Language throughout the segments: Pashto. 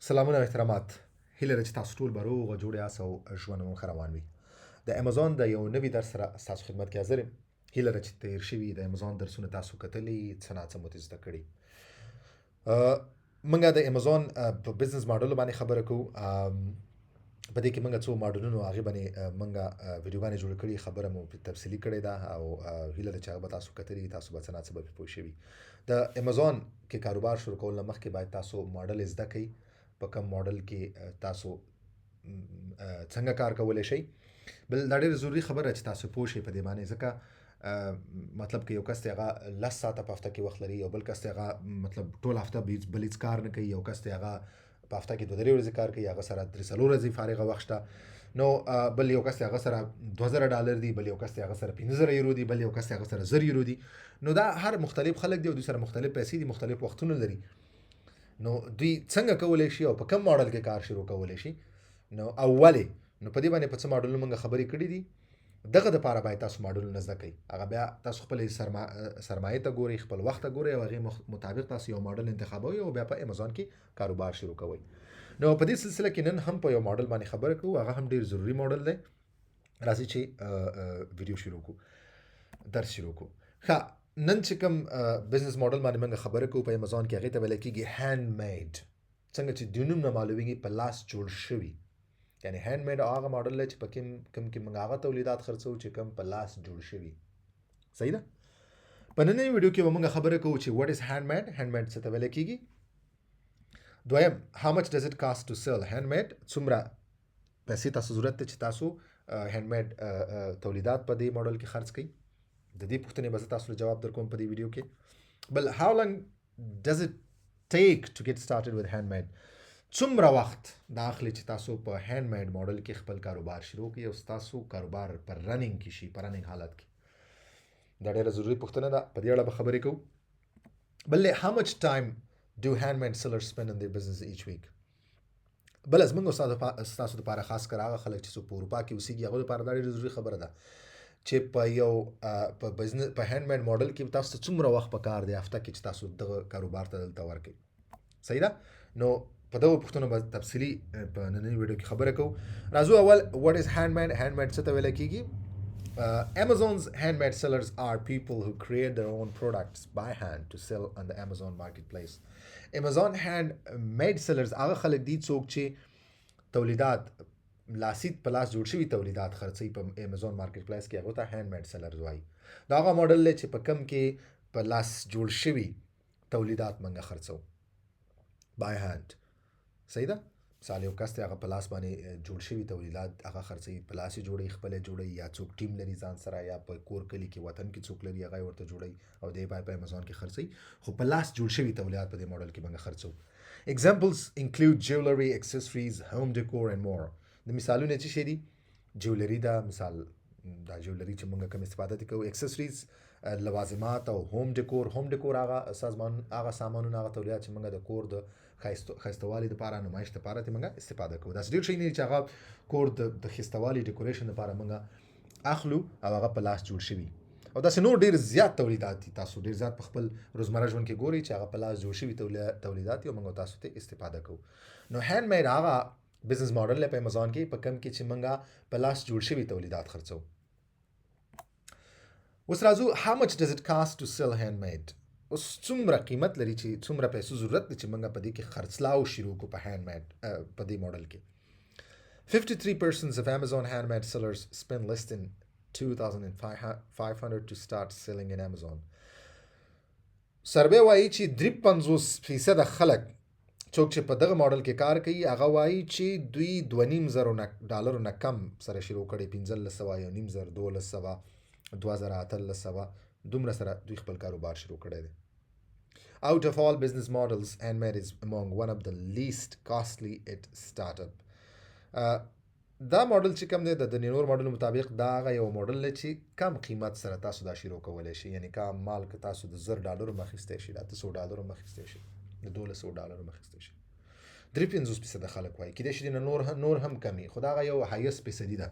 سلامونه او احترامات. هیله ده چې تاسو ټول به روغ او جوړ یاست او ژوند مو ښه روان وي. د امیزون د یو نوي درس سره ستاسو خدمت کې حاضر یم. هیله ده چې تیر شوي د امیزون درسونه تاسو کتلي، څه نا څه مو ترې زده کړي. موږ د امیزون په بزنس ماډل باندې خبره کوو. په دې کې موږ څو ماډلونو هغې باندې موږ ویډیوګانې جوړې کړي، خبره مو په تفصیلي کړې ده او هیله ده چې هغه به تاسو کتلي، تاسو به څه نا څه به پرې پوه شوي. د امیزون کې کاروبار شروع کول نه مخکې باید تاسو ماډل زده کړئ، په کوم ماډل کې تاسو څنګه کار کولی شئ. بل دا ډېره ضروري خبره چې تاسو پوه شئ په دې باندې، ځکه مطلب که یو کس دی هغه 10 ساعته په هفته کې وخت لري، یو بل کس دی هغه مطلب ټول هفته بل هېڅ کار نه کوي، یو کس دی هغه په هفته کې دوه درې ورځې کار کوي، هغه سره درې څلور ورځې فارغه وخت شته، نو بل یو کس دی هغه سره 2000 ډالر دي، بل یو کس دی هغه سره 5000 یورو دي، بل یو کس دی هغه سره 1000 یورو دي. نو دا هر مختلف خلک دي او دوی سره مختلف پیسې دي، مختلف وختونه لري. نو دوی څنګه کولی شي او په کوم ماډل کې کار شروع کولی شي نو او ولې؟ نو په دې باندې په څه ماډلونو موږ خبرې کړې دي، دغه د پاره باید تاسو ماډلونه زده کړئ. هغه بیا تاسو خپل سرمایه ته ګورئ، خپل وخت ته ګورئ او هغې مطابق تاسو یو ماډل انتخابوئ او بیا په امیزون کې کاروبار شروع کوئ. نو په دې سلسله کې نن هم په یو ماډل باندې خبره کوو، هغه هم ډیر ضروري ماډل دی. راځئ چې ویډیو شروع کو، درس شروع کو. ښه، نن چې کوم بزنس ماډل باندې موږ خبره کوو په امیزون کې، هغې ته ویل کېږي هاند میډ. څنګه چې د نوم نه معلومیږي، په لاس جوړ شوي، یعنی هاند میډ هغه ماډل دی چې په کوم کې موږ هغه تولیدات خرڅوو چې کوم په لاس جوړ شوي. صحیح ده؟ په نننۍ ویډیو کې به موږ خبره کوو چې what is handmade، handmade څه ته ویل کېږي. دویم، how much does it cost to sell handmade، څومره پیسې تاسو ضرورت دی چې تاسو handmade تولیدات په دې ماډل کې خرڅ کړئ. د دې پوښتنې به زه تاسو له جواب درکوم په دې ویډیو کې. بل، how long does it take to get started with handmade، څومره وخت دا اخلي چې تاسو په handmade ماډل کې خپل کاروبار شروع کړئ او تاسو کاروبار په running کې شي، په running حالت کې؟ دا ډیره ضروري پوښتنه ده، په دې اړه به خبرې کوو. بل، how much time do handmade sellers spend on their business each week؟ بل، زمونږ ستاسو لپاره، خاص کر هغه خلک چې څوک په اروپا کې اوسېږي، هغو لپاره دا ډېره ضروري خبره ده چې په یو په بزنس په handmade ماډل کې تاسو ته څومره وخت پکار دی هفته کې چې تاسو دغه کاروبار ته دلته ورکړئ. صحیح ده؟ نو په دغو پوښتنو به تفصیلي په نننۍ ویډیو کې خبره کوو. راځو اول، what is handmade؟ Handmade څه ته ویل کېږي؟ Amazon's handmade sellers are people who create their own products by hand to sell on the Amazon marketplace. Amazon handmade sellers هغه خلک دي څوک چې تولیدات لاسي په لاس جوړ شوي تولیدات خرڅوي په Amazon marketplace کې، هغه ته handmade sellers وایي. دا هغه ماډل دی چې په کم کې په لاس جوړ شوي تولیدات منګه خرڅو by hand. صحیح ده؟ مثال، یو کس دی، هغه په لاس باندې جوړ شوي تولیدات هغه خرڅوي، په لاس یې جوړوي، خپله جوړوي، یا څوک ټیم لري ځان سره، یا په کور کلي کې وطن کې څوک لري، هغه یې ورته جوړوي او دی په امیزون کې خرڅوي. خو په لاس جوړ شوي تولیدات په دې ماډل کې موږ خرڅوو. Examples include jewelry, accessories, home decor and more. د مثالونه څه شي دي؟ jewelry ده، مثال دا jewelry چې موږ کوم استفاده ترې کوو، accessories لوازمات او home decor. Home decor هغه سازمان، هغه سامانونه، هغه تولیدات چې موږ د کور د ښایستوالي لپاره، نمایش لپاره ترې موږ استفاده کوو. داسې ډېر شي نه چې هغه کور د ښایستوالي decoration لپاره موږ اخلو او هغه په لاس جوړ شوي او داسې نور ډېر زیات تولیدات دي. تاسو ډېر زیات په خپل روزمره ژوند کې ګورئ چې هغه په لاس جوړ شوي تولیدات دي او موږ تاسو ته استفاده کوو. نو handmade هغه بزنس ماډل په امیزون کې په کم کې چې موږ په لاس جوړ شوي تولیدات خرڅو. اوس راځو، how much does it cost to sell handmade؟ اوس څومره قیمت لري چې څومره پیسو ضرورت دی چې موږ په دې کې خرڅلاو شروع کو په handmade په دې ماډل کې؟ 53% of Amazon handmade sellers spend less than 2500 to start selling in Amazon. سروې وایي چې 53 فیصده خلک څوک چې په دغه ماډل کې کار کوي، هغه وایي چې دوی 2500 نه ډالرو نه کم سره شروع کړي. 1500، 1500، 1200، 2000، 1800، دومره سره دوی خپل کاروبار شروع کړی دی. Out of all business models, handmade is among one of the least costly at startup. دا ماډل چې کوم دی، د نور ماډل مطابق دا هغه یو ماډل دی چې کم قیمت سره تاسو دا شروع کولی شئ. یعنی کم مال که تاسو د 1000 ډالرو مخیستی شئ، د 800 ډالرو مخیستی شئ، د 1200 ډالرو مخیستی شئ. 53 فیصده خلک وایي. کېدای شي نور هم کمي، خو دا هغه یو highest فیصدي ده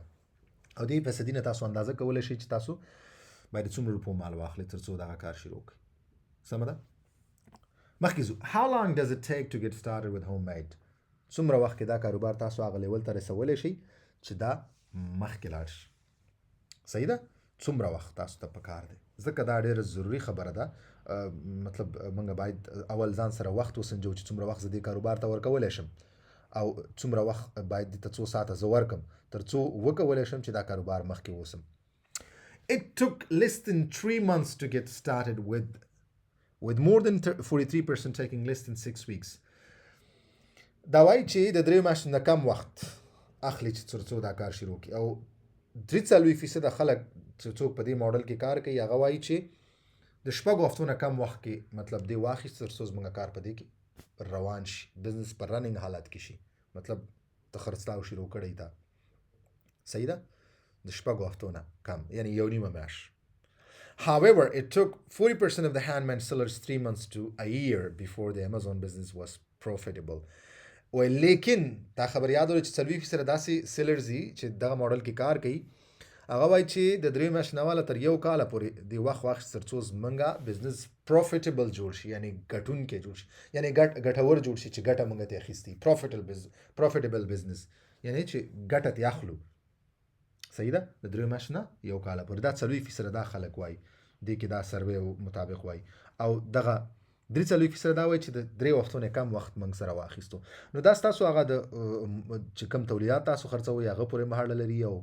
او دې فیصدي نه تاسو اندازه کولی شئ چې تاسو باید څومره روپو مال واخلئ تر څو دغه کار شروع کړئ. سمه ده؟ مخکې ځو. How long does it take to get started with homemade؟ څومره وخت کې دا کاروبار تاسو هغه لیول ته رسولی شئ چې دا مخکې لاړ شي؟ صحیح ده؟ څومره وخت تاسو ته پکار دی؟ ځکه دا ډیره ضروري خبره ده. مطلب موږ باید اول ځان سره وخت وسنجو چې څومره وخت زه دې کاروبار ته ورکولی شم او څومره وخت باید دې ته څو ساعته زه ورکم تر څو وکولی شم چې دا کاروبار مخکې وسم. It took less than 3 months to get started with more than 43% taking less than 6 weeks. دا وایي چې د دریو میاشتو نه کم وخت اخلي چې تر څو دا کار شروع کړي، او 43% خلک چې څوک په دې ماډل کې کار کوي هغه وایي چې د 6 هفتو نه کم وخت کې مطلب دی واخیست تر څو زموږ کار په دې کې روان شي، بزنس په رننګ حالت کې شي، مطلب ته خرڅلاو شروع کړی تا. صحیح ده؟ د 6 هفتو نه کم، یعنی یو نیمه میاشت. However, it took 40% of the handmade sellers 3 months to a year before the Amazon business was profitable. وای لیکن دا خبر یاد ولرئ چې 40% داسې sellers دي چې دغه ماډل کې کار کوي، هغه وایي چې د 3 میاشتې نه واله تر یو کاله پورې د وخت واخیست تر څو زمونږ بزنس profitable جوړ شي، یعنی ګټونکی جوړ شي، یعنی ګټور جوړ شي چې ګټه مونږ ته اخیستي، profitable business، یعنی چې ګټه ترې اخلو. صحیح ده؟ د 3 میاشتې نه یو کاله پورې دا 40% دا خلک وایي، دې کې دا سروې مطابق وایي، او دغه 43% دا وایي چې د 3 هفتو نه کم وخت موږ سره واخیستو. نو دا ستاسو هغه د چې کم تولیدات تاسو خرڅوئ هغه پورې مهاړه لري، او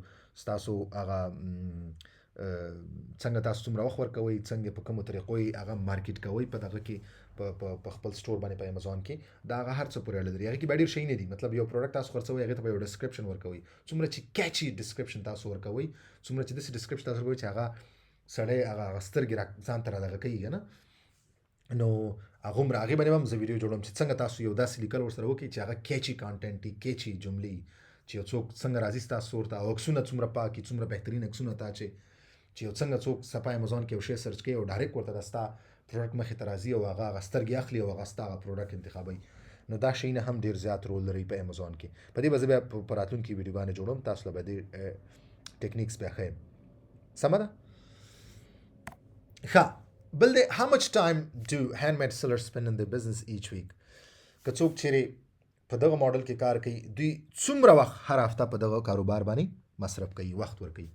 ستاسو هغه څنګه تاسو څومره وخت ورکوئ، څنګه په کومو طریقو یې هغه مارکیټ کوئ په دغه کې، په خپل store باندې په امیزون کې، دا هغه هر څه پورې اړه لري. هغه کې بیا ډېر شي نه دي، مطلب یو product تاسو خرڅوئ هغې ته به یو description ورکوئ، څومره چې catchy description تاسو ورکوئ، څومره چې داسې description تاسو ورکوئ چې هغه سړی هغه سترګې را ځان ته را دغه کوي که نه، نو هغومره هغې باندې به هم زه ویډیو جوړوم چې څنګه تاسو یو داسې لیکل ورسره وکړئ چې هغه catchy content وي، catchy جملې، چې یو څوک څنګه راځي ستاسو store ته او عکسونه څومره پاک وي، څومره بهترین عکسونه تا چې یو څنګه څوک ستا په امیزون کې یو شی search کوي او direct ورته د ستا product مخې ته راځي او هغه سترګې اخلي او هغه ستا هغه product انتخابوي. نو دا شیونه هم ډېر زیات رول لري په امیزون کې. په دې به زه بیا په راتلونکي ویډیوګانې جوړوم، تاسو له به دې techniques بیا ښیم. سمه ده؟ ښه، بل دی how much time do handmade sellers spend in their business each week؟ که څوک چیرې په دغه ماډل کې کار کوي دوی څومره وخت هر هفته په دغه کاروبار باندې مصرف کوي، وخت ورکوي؟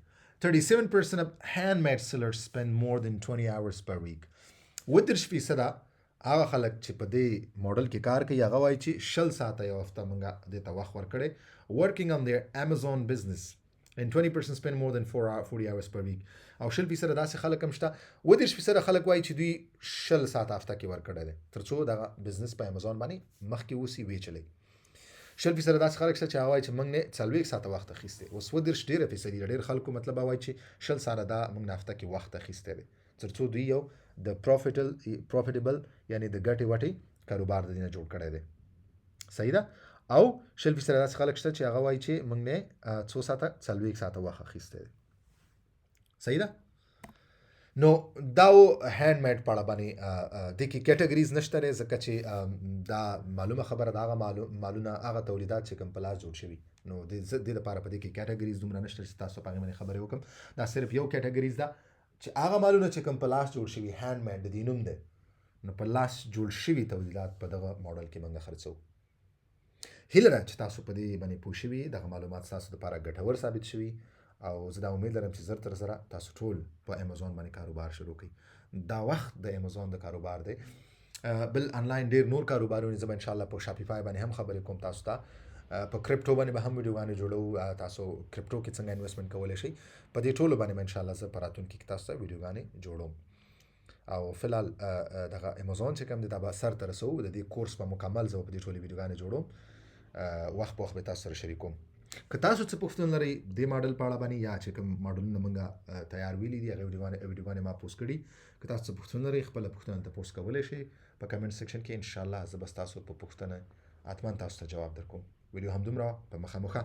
37% of handmade sellers spend more than 20 hours per week. 37% هغه خلک چې په دې ماډل کې کار کوي هغه وایي چې 20 ساعته یو هفته موږ دې ته وخت ورکړی working on their Amazon business and 20% spend more than 40 hours per week. او 20% داسې خلک هم شته، 37% خلک وایي چې دوی 20 ساعته هفته کې ورکړی دی تر څو دغه بزنس په امیزون باندې مخکې اوسي ویې چلوي. 20% داسې خلک شته چې هغه وایي چې موږ نه 40 ساعته وخت اخیستی. اوس 37 ډېره فیصدي ده، ډېر خلکو مطلب وایي چې 20 ساعته دا موږ نه هفته کې وخت اخیستی دی تر څو دوی یو د profitable یعنی د ګټې وټې کاروبار د دې نه جوړ کړی دی. صحیح ده؟ او 20% داسې خلک شته چې هغه وایي چې موږ نه څو ساعته 40 ساعته وخت اخیستی دی. صحیح ده؟ نو دا و hand made په اړه باندې دې کې categories نشته دی، ځکه چې دا معلومه خبره ده هغه مالونه هغه تولیدات چې کوم په لاس جوړ شوي، نو دې لپاره په دې کې categories دومره نشته چې تاسو په هغې باندې خبرې وکړم. دا صرف یو categories ده چې هغه مالونه چې کوم په لاس جوړ شوي hand made د دې نوم دی، نو په لاس جوړ شوي تولیدات په دغه ماډل کې موږ خرڅوو. هیله ده چې تاسو په دې باندې پوه شوي، دغه معلومات ستاسو لپاره ګټور ثابت شوي، او زه دا امید لرم چې زر تر زره تاسو ټول په امیزون باندې کاروبار شروع کړئ. دا وخت د امیزون د کاروبار دی. بل انلاین ډیر نور کاروبارونه زه به انشاءالله په شاپیفای باندې هم خبرې کوم تاسو ته، په کریپټو باندې به هم ویډیوګانې جوړوو، تاسو کریپټو کې څنګه investment کولی شئ، په دې ټولو باندې به انشاءالله زه په راتلونکي کې تاسو ته ویډیوګانې جوړوم. او فلحال دغه امیزون چې کوم دی دا به سر ته رسوو، د دې کورس به مکمل زه په دې ټولې ویډیوګانې جوړوم، وخت په وخت به تاسو سره شریکوم. که تاسو څه پوښتنه لرئ دې ماډل په اړه باندې یا چې کوم ماډلونه موږ تیار ویلي دي هغې ویډیوګانې ما پوسټ کړي، که تاسو څه پوښتنه لرئ خپله پوښتنه ته پوسټ کولی شئ په comment section کې، انشاءالله زه به ستاسو په پوښتنه حتما تاسو ته جواب درکوم. ویډیو همدومره وه، په مخه مو ښه.